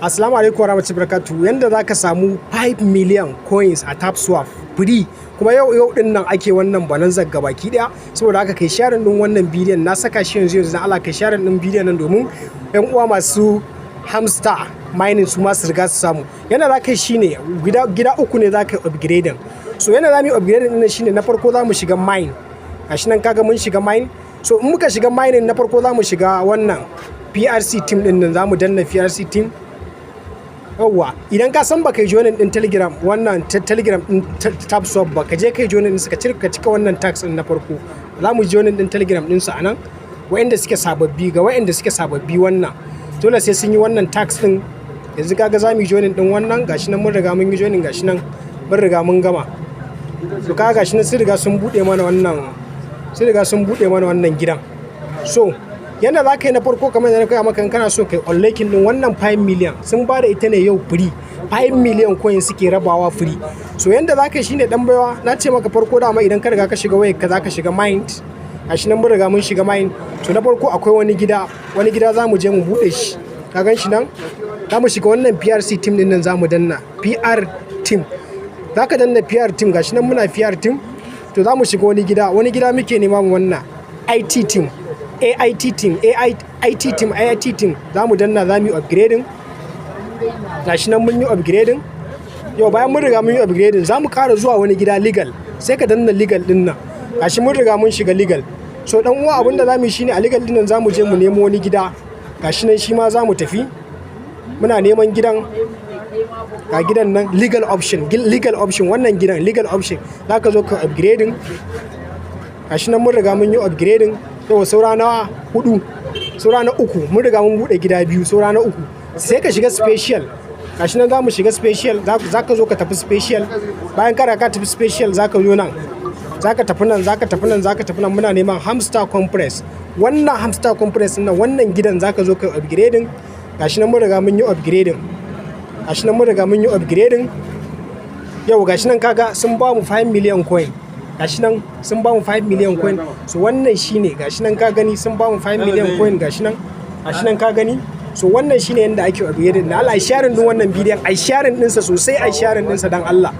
Assalamu alaikum warahmatullahi wabarakatuh. Yanda za ka samu 5 million coins a TapSwap free, kuma yau yau din nan ake wannan bonanza gabaki daya. Saboda haka kai sharing din wannan bidiyon, na saka shi yanzu yanzu. Dan Allah kai sharing din bidiyon nan domin yan uwa masu Hamster mining su ma su riga su samu. Yanda za ka yi shine, gida gida uku ne za ka yi upgrading. So yanda za mu yi upgrading din shine, na farko za mu shiga mine. Gashi nan, kaga mun shiga mine. So in muka shiga mining, na farko za mu shiga wannan PRC team din nan, za mu danna PRC team. Yawwa, idan ka san baka yi joining din Telegram, wannan Telegram din TapSwap ba, ka je kai joining din suka cika cika wannan task din. Na farko za mu joining din Telegram din su anan. Wa'anda suke sababbi, ga wa'anda suke sababbi, wannan dole sai sun yi wannan task din. Yanzu kaga za mu yi joining din wannan. Gashi nan mun riga mun yi joining, gashi nan mun riga mun gama. To kaga gashi nan sun riga sun bude mana wannan, sun riga sun bude mana wannan gidan. So yanda za ka yi na farko, kamar yadda na gaya maka, kana so kai unlocking din wannan 5 million, sun ba da ita ne yau free. 5 million coin suke rabawa free. So yanda za ka yi shine, dan baiwa, na ce maka farko dama idan ka riga ka shiga wayar ka, za ka shiga mine. Gashi nan mun riga mun shiga mine. So na farko akwai wani gida, wani gida za mu je mu bude shi. Ka gan shi nan, za mu shiga wannan PRC team din nan, za mu danna PR team. Za ka danna PR team. Gashi nan muna PR team. To za mu shiga wani gida, wani gida muke nema mu wannan IT team, AIT team, AI, IT team, AIT team. Za mu danna, za mu yi upgrading. Gashi nan mun yi upgrading. Yau bayan mun riga mun yi upgrading, za mu ƙara zuwa wani gida, legal. Sai ka danna legal din nan. Gashi mun riga mun shiga legal. So dan uwa, abin da za mu yi shine, a legal din nan za mu je mu nemo wani gida. Gashi nan shi ma za mu tafi, muna neman gidan. Ga gidan nan, legal option, legal option. Wannan gidan legal option za ka zo ka upgrading. Gashi nan mun riga mun yi upgrading. Yau saura na hudu, saura na uku. Mun riga mun bude gida biyu, saura na uku. Sai ka shiga special. Gashi nan za mu shiga special. Za ka zo ka tafi special. Bayan ka tafi special, za ka zo nan, za ka tafi nan, za ka tafi nan, za ka tafi nan. Muna neman Hamster Conference. Wannan Hamster Conference nan, wannan gidan za ka zo ka upgrading. Gashi nan mun riga mun yi upgrading. Gashi nan mun riga mun yi upgrading. Yau gashi nan, kaga sun ba mu 5 million coin. Gashi nan sun ba mu 5 million coin. So wannan shine, gashi nan ka gani, sun ba mu 5 million coin. Gashi nan, gashi nan ka gani. So wannan shine yanda ake upgrading. Na Allah, sharing din wannan bidiyon, ai sharing ɗinsa sosai, ai sharing ɗinsa dan Allah.